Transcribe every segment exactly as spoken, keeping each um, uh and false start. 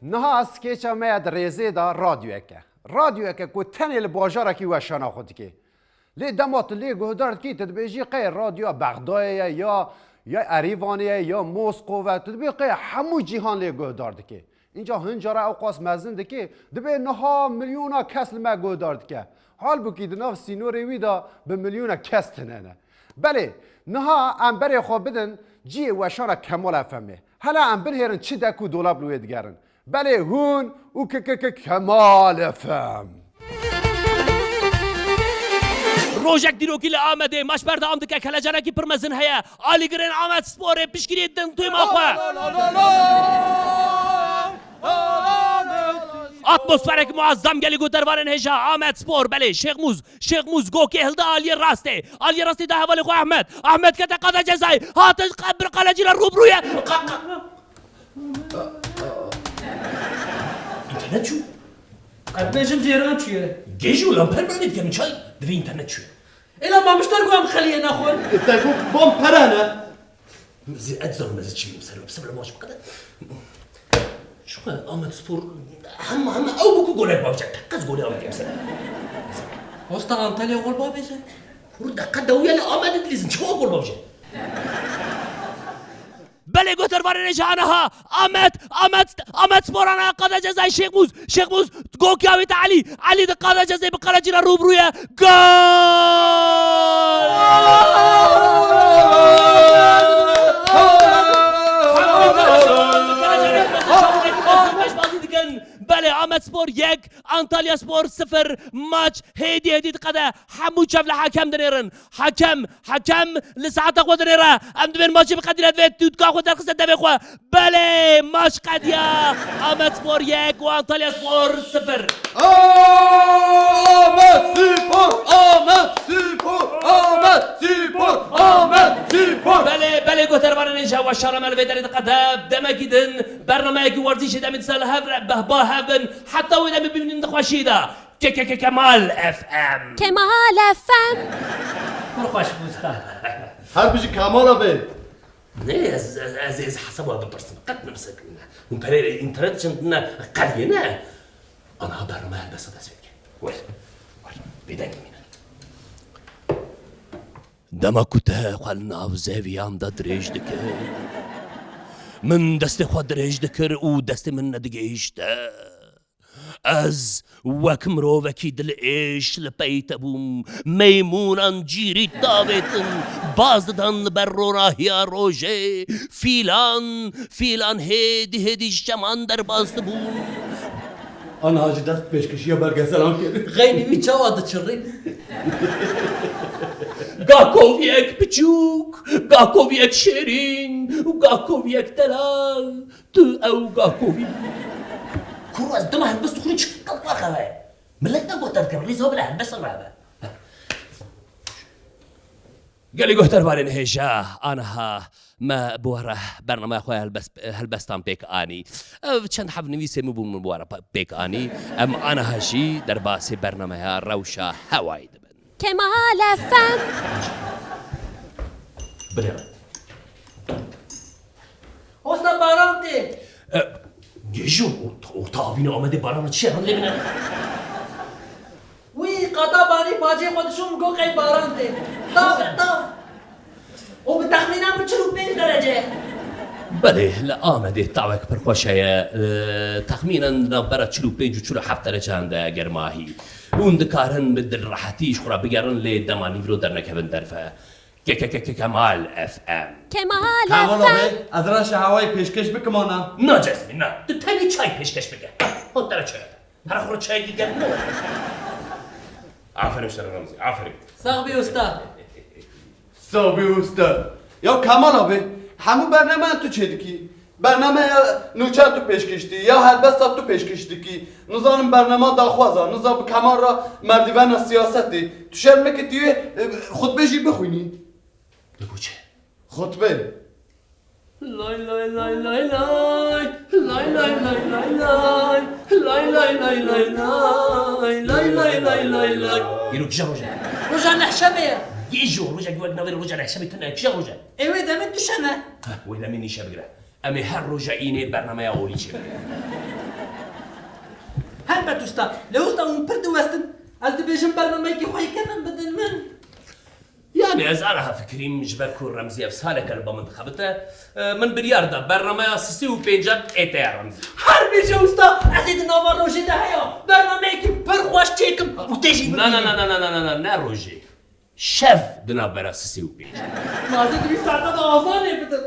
Niha skêça me ya di rêzê de radyoyek e. Radyoyek e ku tenê li bajarekî weşana xwe dike. Lê dema tu lê guhdar dikî, tu dibêjî qey radyoya Bexdayê ye ya, ya Erîvanê ye ya Moskov e. Tu dibê qey hemû cîhan lê guhdar dike. Înca hin cara ew qas mezin dike, dibê niha milyona kes li me guhdar dike. Halbûkî di nav sînorê wî de bi milyona kes tune ne. Belê, niha em berê xwe bidin cihê weşana Kemal F M'ê. Hela em binihêrin çi dek û dolab li wê digerin. Belê hûn û K K K Kemal F M. Rojek dîrokî li Amedê maç berdewam dike, kelecanekî pir mezin heye. Alîgirên Amedsporê piştgiriyê din tûma xwe. Atmosferek muazzam gelî guhdarvanên hêja Amedspor, belê Şêxmûz, Şêxmûz gokê hilda aliyê rastê. Aliyê rastê da hevalê xwe Ahmet. Ahmet kete qada cezayê. Hate qe-, bir qalecî re rûbirû ye. Qa-, qa-, Înternet çû? Qed bêjim cêran çûye. Gêj û lamper berdê dike min çay divê înternet çûye. Êla mamiştar ku em xeliyê nexwin. Te got bom pere ne. Zî ez zanim ez çi bînim ser, ser li baş bikete. Şu Amedspor hema, hema ew bû ku golek bav çek. Teqez golê Amedê ser. Hosta Antalya gol bavêje. Kur deqe dewiya li Amedê dilîzin. Çawa gol bavêje? Belê guhdarvanên hêja aniha Amed, Amed, Amedspor aniha qada cezayê Şêxmûz. Şêxmûz gokiya wî te Elî. Elî di qada cezayê bi qalecî re rûbirû ye. Gol! Belê, Amedspor yek, Antalyaspor sifir. Maç hêdî hêdî diqede. Hemû çav li hekem dinêrin. Hekem, hekem li saeta xwe dinêre. Em dibên maçê biqedîne, divê tûtka xwe derxiste devê xwe. Belê, maç qediya. Amedspor yek û Antalyaspor sifir. Amedspor, Amedspor, Amedspor, Amedspor. Belê, belê, guhdarvanên hêja weşana me li vê derê diqede. Demekî din bernameyekî werzîşê demê dîsa li hev re behba hev bin. Heta wê demê bimînin di xweşiyê de. Ke-, ke-, ke-, Kemal F M. Kemal F M. Pir xweş bû usta. Her bijî Kemal abi. Ne, ez, ez, ez, ez hesaba bipirsim. Qet nimsekirine. Hûn perê înternet çend ne qeliyê ne. Aniha bername helbesta dest pê dike. Wer. Wer. Bêdeng bimîne. Dema ku te xwe li nav zeviyan de dirêj dikir, min destê xwe dirêj dikir û destê min nedigihîşt te. Ez wek mirovekî dilêş li pey te bûm, meymûnan cîrî davêtin, baz didan li ber ronahiya rojê, fîlan, fîlan hêdî hêdî ji çeman derbas dibûn. Aniha jî dest pêşkêşiya belgeselan kir. Xeynî wî çawa diçirîn? Gakoviyek biçûk, gakoviyek şêrîn û gakoviyek delal. Tu ew gakovî. Kuro, ez dema helbest dixwînim çi qelqaxe heye. Millet ne guhdar dikim, rîza bile helbesta me hebe. Gelî guhdarvanên hêja, aniha me bi we re bernameya xwe helbest-, helbestan pêk anî. Ev çend heb nivîsê min bûn min bi we re pe-, pêk anî. Em aniha jî derbasî bernameya rewşa hewayê dibin. Kemal F M. Binêre. Hosta baran tê. E, Gêjo, orta, orta avîna Amedê barana çi ye? Hemlê bine. Wî qata banî bacê xwe dişo min got qey baran tê. Tav e, tav. O bi texmîna min çil û pênc derece. Belê, li Amedê tawek pir xweş heye. E, texmînen di navbera çil û pênc û çil û heft dereceyan de germa hî. Hûn dikarin bi dilrehetî ji xwe re bigerin, lê dema nîvro dernekevin derve. Ke-, ke-, ke-, ke-, Kemal F M. Kemal Kemal F M. Abi, ez reşa hewayê pêşkêş bikim ana? Na Cezmîn, na. Tu tenê çay pêşkêş bike. Hot te re çay. Her xwe çayekî germ ne. Aferin Şeref Remzî, aferin. Sax bî usta. Sax bî usta. Ya Kemal abi, hemû bernameyan tu çêdikî. Bernameya nûçe tu pêşkêş dikî, ya helbesta tu pêşkêş dikî. Nizanim bernama daxwaza, niza bi Kemal re merdivena siyasetê. Tu şerm neke tu yê, e, xutbe jî bixwînî. Li ku çi? Xutbe. Lay lay lay lay lay. Lay lay lay lay lay. Lay lay lay lay lay. Lay lay lay lay lay. Îro kîja roj e? Roja nehşemê ye. Gêjo, rojek wek navê roja nehşemê tune ye. Kîja roj e? Ê wê demê duşeme. Heh, wê demê nîşe bigire. Em ê her roja înê bernameya olî çêbikin. Helbet usta. Lê usta hûn pir diwestin. Ez dibêjim bernameyekî xwe yê kevin bidin min. Yani ez aniha fikirîm ji ber ku Remzî ev saleke li ba min dixebite, e, min biryar da bernameya sisê û pêncan ê te ya Remzî. Her bêje usta, ez ê di nava rojê de heya bernameyekî pir xweş çêkim û te jî Na, na, bibînim. na, na, na, na, na, na, ne rojê. Şev di navbera sisê û pêncan. Ma ez ê di vî saete de azanê bidim.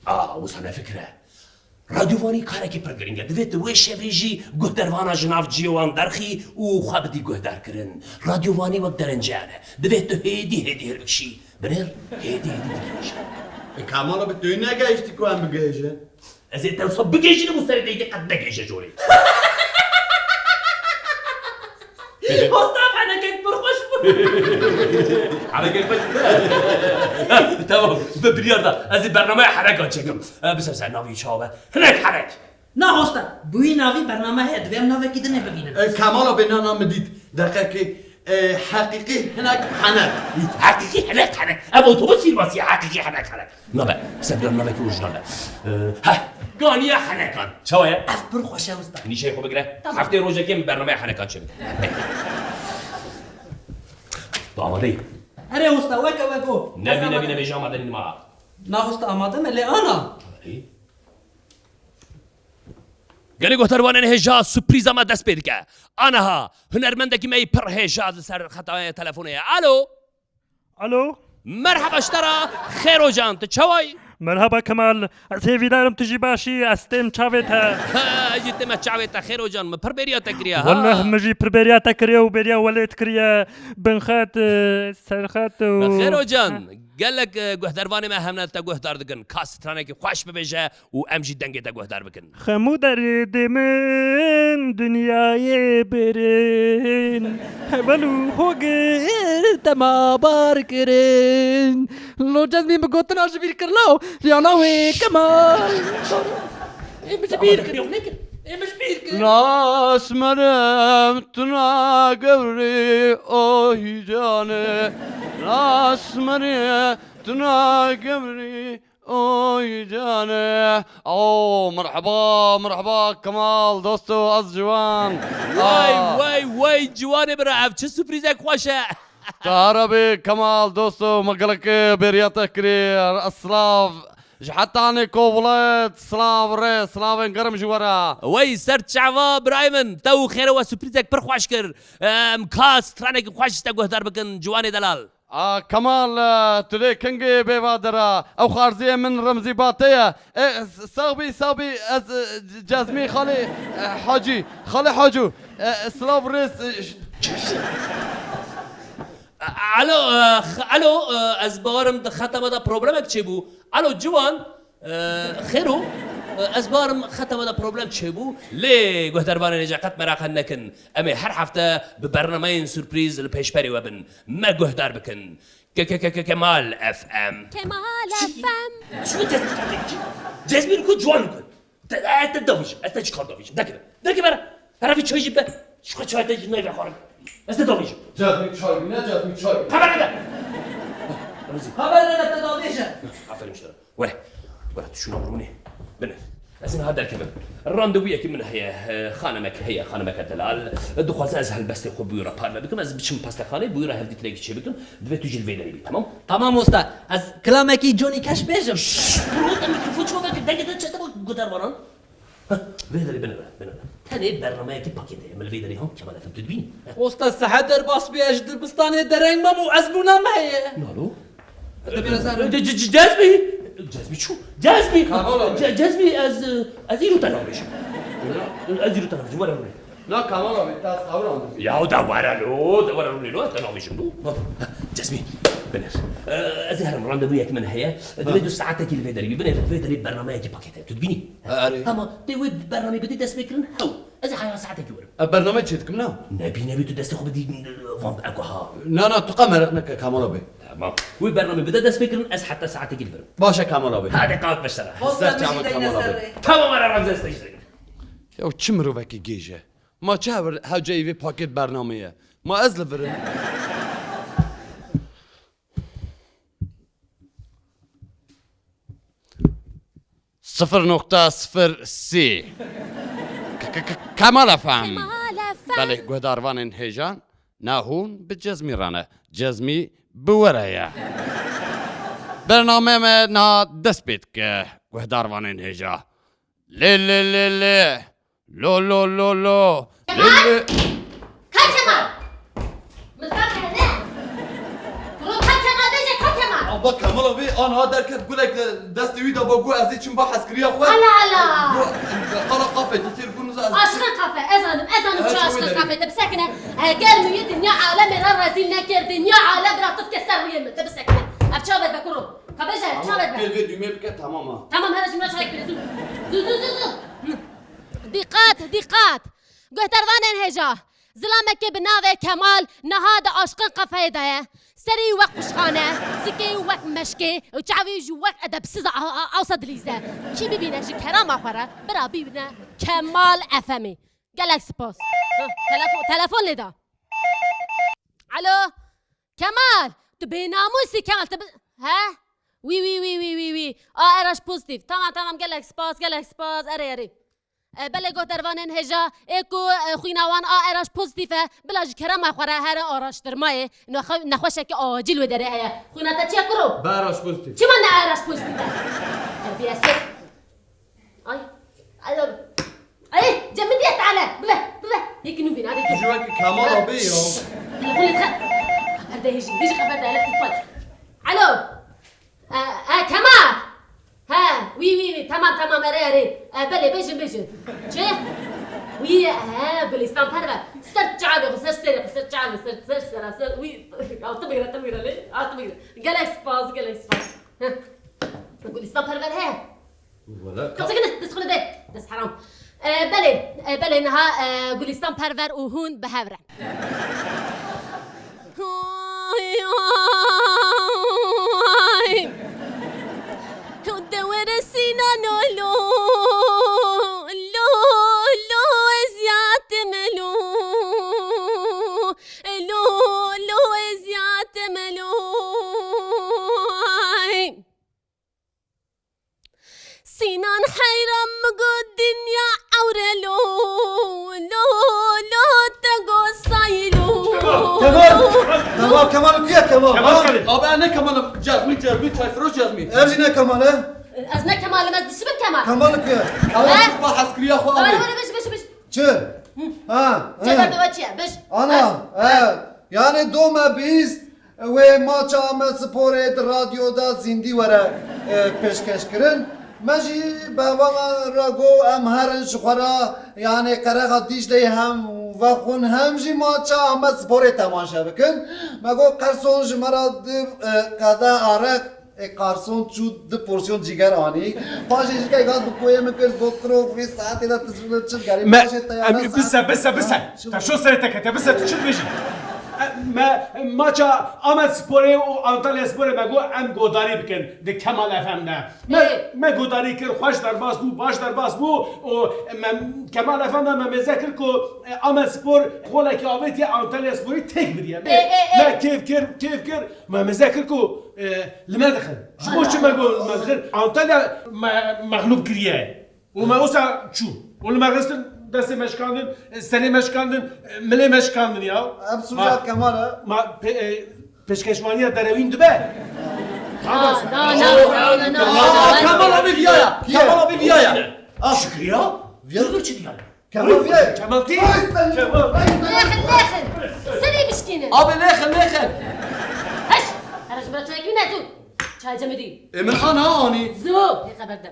A, wisa nefikire. Radyovanî karekî pir giring e. Divê tu wê şevê jî guhdervana ji nav cihê wan derxî û xwe bidî guhdarkirin. Radyovanî wek derenceyan e. Divê tu hêdî hêdî hilbikişî. Binêr hêdî hêdî digihîje. E, Kamal abi, tu yê negehiştî ku em bigihêjin? Ez ê te wisa bigihîjînim û serê te yê qet negihîje jorê. Hosta, henekek pir xweş bû. Henekek xweş bû. Tamam, me biryar da. Ez ê bernameya henekan çêkim. E, bisev ser navî çawa be. Hinek henek. Na hosta, bi wî navî bername heye, divê em navekî din ê bibînin. E, Kamal abi, na, na, min dît. Deqekê, e, heqîqî hinek henek. Heqîqî hinek henek. Ev otobus firmasî ye, heqîqî hinek henek. Nabe, sebira navekî orijinal e. E, heh, ganiya henekan. Çawa ye? Ev pir xweş e usta. Nîşeyê xwe bigire. Tamam. Heftê rojekê min bernameyê henekan çêbike. Tu amadeyî? Erê usta, weke we got. Nebî, nebî, nebî, ji amade nîma. Na usta, amade me lê ana. Erê. Gelê guhdarvanên hêja, surprîza me dest pê dike. Aniha hunermendekî me yî pir hêja li ser xeta telefonê ye. Alo? Alo? Merheba ji te re, Xêro can, tu çawa yî? Merheba Kemal, ez hêvîdar im tu jî baş î, ez têm çavê te. Ha, ez jî tême çavê te, Xêro can, min pir bêriya te kiriye, ha? Weleh min jî pir bêriya te kiriye û bêriya welêt kiriye, binxet, e, serxet û Xêro can, gelek, e, guhdarvanê me hemine li te guhdar dikin, ka stranekî xweş bibêje û em jî dengê te guhdar bikin. Xem û derdê min dinyayê birin, heval û hogir dema bar kirin. Lo Cezmî bi gotina ji bîr kir law, riyana wê Kemal. Ê min ji bîr kir, yok nekir. Ê min ji bîr kir. Nasmerem tuna gewrî oy canê. Nasmerê tuna gewrî Oy canê. Oo, merheba, merheba Kemal, dosto, ez Ciwan. Way, Aa. way, way, Ciwanê bira, ev çi surprîzek xweş e. Te here bê Kemal, dosto, me gelek bêriya te kirî. Silav. Ji hetanê Kovlet, silav rê, silavên germ ji we re. Way ser çava birayê min, te û Xêro we surprîzek pir xweş kir. Em ka stranekî xweş ji te guhdar bikin, Ciwanê delal. A, Kemal, e, tu lê kengê bêva dera? Ew xarziyê min Remzî ba te ye. E, s-, sax bî, sax bî, ez, e, c-, Cezmî xalê, e, Hacî. Xalê Hacû. E, e, silav rêz, e, ş-, Alo, e, x-, alo, e, ez bawerim di xeta me de problemek çêbû. Alo, Ciwan. Xêro, ez barim xeta me de problem çêbû, lê guhdarvanên hêja qet meraqe nekin. Em ê her hefte bi bernameyên surprîz li pêşberê we bin. Me guhdar bikin. Ke-, ke-, ke-, ke-, Kemal F M. Kemal F M. Çi? Çi Cezmî kartekî? Cezmî ku, Ciwan ku? Te, ez te davêjim, ez te çi kar davêjim? Derkeve, derkeve re. Herevî çay jî be. Şu çay te jî neyve xwarin. Ez te davêjim. Cezmî çay bîne, Cezmî çay bîne. Xeber nede. Remzî. Xeber nede, te davêje. Aferin ji te re. Were. Were, tu şûna rûnê. Bine. Ez niha derkevim. Randevûyekî min heye. Xanemek heye, xanemeke delal. Dixwaze ez helbestê xwe bi wî re parve bikim. Ez biçim pastexanê, bi wî re hevdîtinekî çêbikim. Divê tu jî li vê derê bî, temam? Tamam usta. Ez kilamekî Johnny Cash bêjim. Şşş, bro, te mîkrofon çi vekir? Dengê te çete bak guhdarvanan. Heh, vê derê binêre, binêre. Tenê bernameyekî pakêt heye. Min li vê derê han Kemal Efendi, tu dibînî? Heh. Usta, sihet derbas bûye, ez ji dibistanê dereng mam û ezmûna me heye. Nalo? Dibê ez herim. Ce-, ce-, ce-, Cezmî! Cezmî çû? Cezmî! Kamal abi. Ce-, Cezmî, ez, ez îro te navêjim. Ez îro te navêjim, were rûnê. Na, Kamal abi, te ez qawir andim. Ya, de were lo, de were rûnê lo, ez te navêjim lo. Ha, ha, Cezmî, binêr. E, ez ê herim, randevûyekî min heye. Ha. Divê tu saetekî li vê derê bî. Binêr, vê derê bernameyekî pakêt heye. Tu dibînî? Erê. Hema, tê wê bernameyê bidî destpêkirin, hew. Ez ê heya saetekî werim. E, bername çê dikim, na? Nebî, nebî, tu destê xwe bidî, van, eko ha. Na, na, tu qe meraq neke, Kamal abi. Tamam. Wê bernamê bide destpêkirin, ez heta saetekî li vir im. Baş e, Kamal abi. Hadi kalk başla. Ser çavan, Kamal abi. Tamam, ara Remzî, ez te jî. Ya çi mirovekî gêj e. Ma çi hev-, hewce î vê pakêt bernamê ye? Ma ez li vir im. Sıfır nokta sıfır sî. K-, k-, k-, Kemal F M. Kemal Belê, guhdarvanên hêja, na hûn bi Cezmî re ne. Cezmî bi we re ye. Bername me na dest pê dike, guhdarvanên hêja. Lê, lê, lê, lê. Lo, lo, lo, lo. Lê, lê. Ka Kemal! Min ka hene? Kuro ka Kemal bêje ka Kemal! Abla Kemal abi, aniha derket gulek destê wî de ba got ez ê çim ba hezkiriya xwe. Ala, ala! Got, qala qafekî kir, got niza ez Aşkın kafe, ez alim, ez alim Evet, şu çok aşkın ederim. Kafe, te bisekine. Eger müyü dünya alem era rezil nekir, dünya alem bira tıfke ser rüyemi, te bisekine. Ev çaver be kuro. Ka bêje, ev Ama çaver be. Pêl vê düğmeye bike, tamam ha. Tamam, hele şimdi çay kire, zu. Zu, zu, zu, zu. Hı. Dîqat, dîqat! Guhdarvanên hêja, zilamekê bi navê Kemal niha di aşqin qefeyê de ye. Serî wek quşxane, zikê wek meşkê û çavê jî wek edebsiz a, a, awsa dilîze. Kî bibîne ji kerama xwe re, bira bibîne Kemal F M'ê. Gelek spas. Heh, telefon, telefon lê da. Alo, Kemal, tu bênamûs î Kemal, tu bi-, he? Wî, wî, wî, wî, wî, wî. A R H pozitif. Tamam, tamam, gelek spas, gelek spas. Erê, erê. E, belê guhdarvanên hêja, ê ku, e, xwîna wan A R H pozitif e, bila ji kerema xwe re herin araştirmayê, nexwe-, nexweşeke acîl wê derê heye. Xwîna te çi ye kuro? B R H pozitif. Çima ne A R H pozitif e? Terbiyesiz. Ay. Ay, ay. Ay, cem min diye tale. Bibe, bibe. Yekî nû bîn, hadi. Ji wek Kemal abi ya. Telefon lê dixe. Xeber de hêjî, hêjî xeber de, hele kûpay. Alo. E, e, Kemal. He, wî, wî, wî, tamam, tamam, erê, erê. E, belê, bêjin, bêjin. Çi? Wî, he, Gulistan Perver. Ser çavê xwe, ser serê xwe, ser çavê, ser, ser sera, ser, wî. Ya, tu bigre, tu bigre lê. Ha, tu bigre. Gelek spas, gelek spas. Heh. Gulistan Perver he. Wala ka- Kapsakine, dest xwe de. Dest heram. E, belê, e, belê, niha, e, Gulistan Perver û hûn bi hev re. Oy, oy. Dewere Sînan o lo, lo, lo, ez yatim lo. Lo, lo, ez yatim lo. Sînan heyran min got dinya ewre lo, lo, lo, te got sayî lo. Kemal! Kemal, Kemal, kuye Kemal? Kemal Ha? Kemal. Abi, ne Kemal? Cezmî, Cezmî, çayfiroş Cezmî. Ev jî ne Kemal e? Ez ne Kemal im, ez dişibim Kemal. Kemal kuye? Kemal He? Çipa hezkiriya xwe Were, abi. Were, biş, biş, biş. Çi? Ha, Cevher he. De we çi ye? Biş. Ana, Ha? he. Yani do me bîst, wê maça Amedsporê di radyo de zîndî were, e, pêşkeş kirin. Me jî be wan re got em herin ji xwe re, yani qerexa Dîcleyê hem vexwin hem jî maça Amedsporê temaşe bikin. Me got qerson ji me re di, e, qede areq Ê qarson çû du porsyon cîger anî. Paşê ji kek hat bi koyê min kir, got, "Kiro, vê saetê de tu ji min çi digerî?" Me, Paşê te ya em, ne bise, saet bise, bise. Ha, çi Te şo serê te kete, bise, tu çi dibêjî? E, me, maça Amedsporê û Antalyasporê me got, em godarî bikin di Kemal F M de. Me, Ê. me godarî kir, xweş derbas bû, baş derbas bû û me, Kemal F M de me mêze kir ku, e, Amedspor qolekî avêtiye Antalyasporî têk biriye. Ê, ê, ê. Me kêf kir, kêf kir. Me mêze kir ku, e, li me dixin. Ji bo çi me got li me dixin? Antalya me, mexlûb kiriye. Û me wisa çû. Û li me xistin destê me şikandin, e, serê me şikandin, e, milê me şikandin ya. Em sûca Ma, Kemal e. ma pe, e, pêşkeşvaniya derewîn dibe. Na, na, na, na, na, na, Aa, na. Kemal abi viya ya. Kemal abi viya ya. Ah. Şükriya? Viya. Dur, dur, çi diya? Kemal Bey. Kemal değil. Ay, sen Kemal. Ay, sen Lêxin, lêxin. Serê bişkînin. Abi, lêxin, lêxin. Heş. Her ji bira çayekî ne tu? Çay cemidî. E, min ana anî. Zo. Hê xeber de.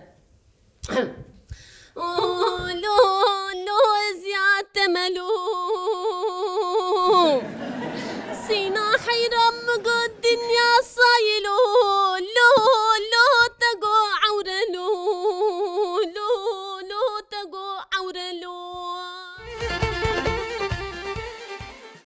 Lo, lo, ez ya temelo.